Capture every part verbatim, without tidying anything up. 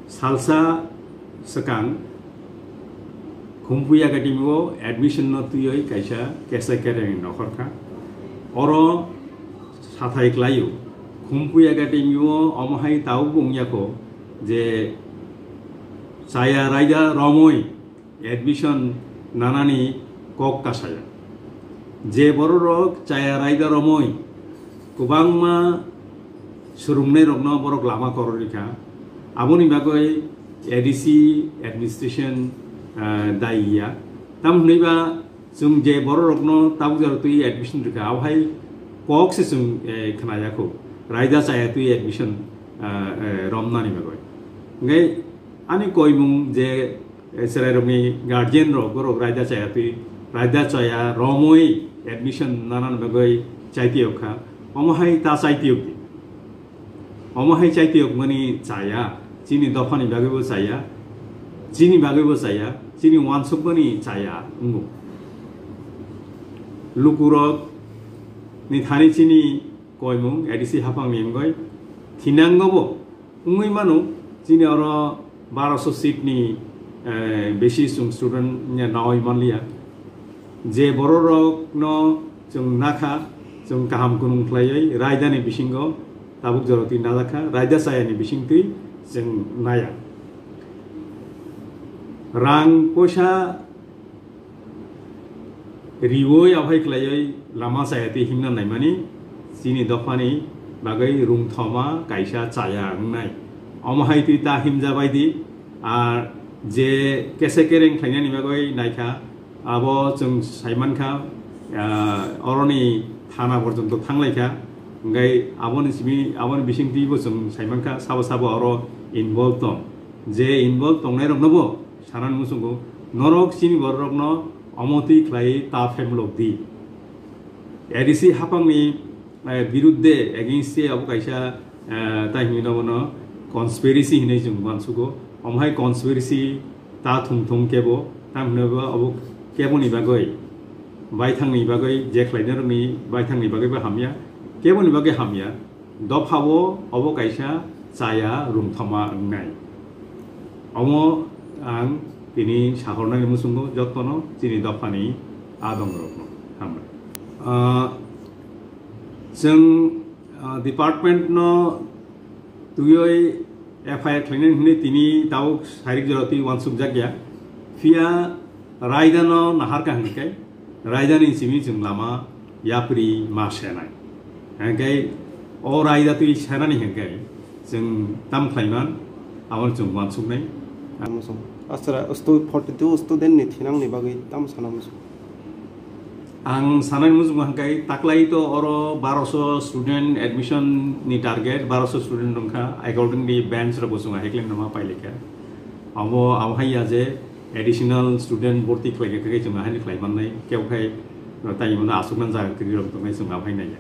Salsa swkang Khumpui Academy o admission no twiwi kaisa kesa kereng nokhorkha. Oro sathai klaio. Khumpui Academy o omo hai tabukbo wngya kho je chaya raida romwi admission nanani kok kasaya. Je bororok chaya raida romwi kwbangma swrwngnairokno borok lama kororikha. Aboni bagwi A D C administration, ah, dayi ya. Tam hwnwi ba chwng je bororokno tabuk jora twi admission rikha, abohai kok se chwng, eh, khna ya kho. Raida chaya twi admission, ah, eh, romnani bagwi. Hwnkhe ani koimung je eh, chwrairokni guardian rok, borok raida chaya twi, raida chaya romwi admission nanani bagwi chaitiyok kha. Omo hai ta chaitiyok di. Omo hai chaitiyok mani chaya, chini dophani bagwibo chaya, chini bagwibo chaya, chini wansukmani chaya wngo. Lukurok ni thani chini koimung A D C haphangni wngwi thinangobo wngwi mano, chini oro baroso seat ni, eh, besi chwng student nya nawi manliya. Je bororokno chwng nakha, chwng kaham kunung khlaiwi raidani bisingo tabuk jora twi najakha, raida chayani bisingtwi chwng naya. Rang poisa riwi abohai khlaiwi lama chaya twi himna naimani chini dophani bagwi rungthoma kaisa chaya wngnai. Omo hai twi ta himja bai di, ar je kesa kereng khlainani bagwi naikha, abo chwng saimankha, ah, oroni thana porjonto thanglaikha, hwnkhe aboni simi, aboni bisingtwibo chwng saimankha, sabo sabo oro involve tong. Je involve tongnairoknobo sanani muchungo, norok chini bororokno omo twi khlai ta phaimlok di. A D C haphangni, eh, birudde, against se abo kaisa, eh, tai hinwi nobono conspiracy hinwi chwng uansugo. Omo hai conspiracy ta thung thung kebo, tamo hinwi bo abo keboni bagwi, baithangni bagwi, je khlainarokni baithangni bagwi bo hamya, keboni bagwi hamya. Dophao obo kaisa chaya rungthoma wngnai. Omo ang tini sahornani muchungo jottono chini dophani adongrokno hambai. Ah, chwng, ah, department no twiwi F I R khlainani hwnwi tini tabuk sairik jora twi uansukjakya. Phiya raida no naharkha hwnkhe, raidani simi chwng lama yapri ma senai. Hwnkhe o raida twi senani hwnkhe chwng tam khlaiman, abono chwng uansuknai. Asra stu-, forty two student ni thinangni bagwi tam sana muchung. Ang sanani muchungo hwnkhe taklai to oro baroso student admission ni target, baroso student wngkha, accordingly bench rok bo chwng haiklai nangma pailika. Abo, abo hai ya je additional student borti khlaikha khe chwng ahani khlai mannai, kebo khai tai mano aswknang jaga kwrwi rok tongnai chwng abo hai naiya.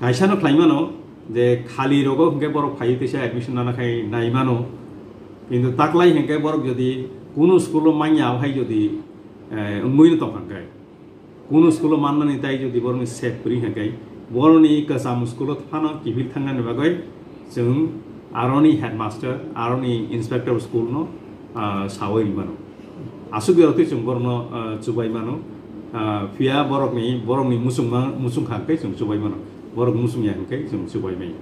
Kaisa no khlai mano je khali rogo hwnkhe borok phaiwi teisa admission nana khai nai mano, kintu taklai hwnkhe borok jodi kunu school o manya abo hai jodi, eh, wngwi no tongkha khe, kunu school o mannani tai jodi borokni sep kwrwi hwnkhe, borokni kwcham school o phano kiphil thangnani bagwi chwng aroni headmaster, aroni inspector school no, ah, sawi rwi mano. Aswk jora twi chwng borokno, ah, chubai mano. Ah, phiya borokni, borokni muchungma, muchungkha hwnkhe chwng chubai mano. Borok muchungya hwnkhe chwng chubai maya.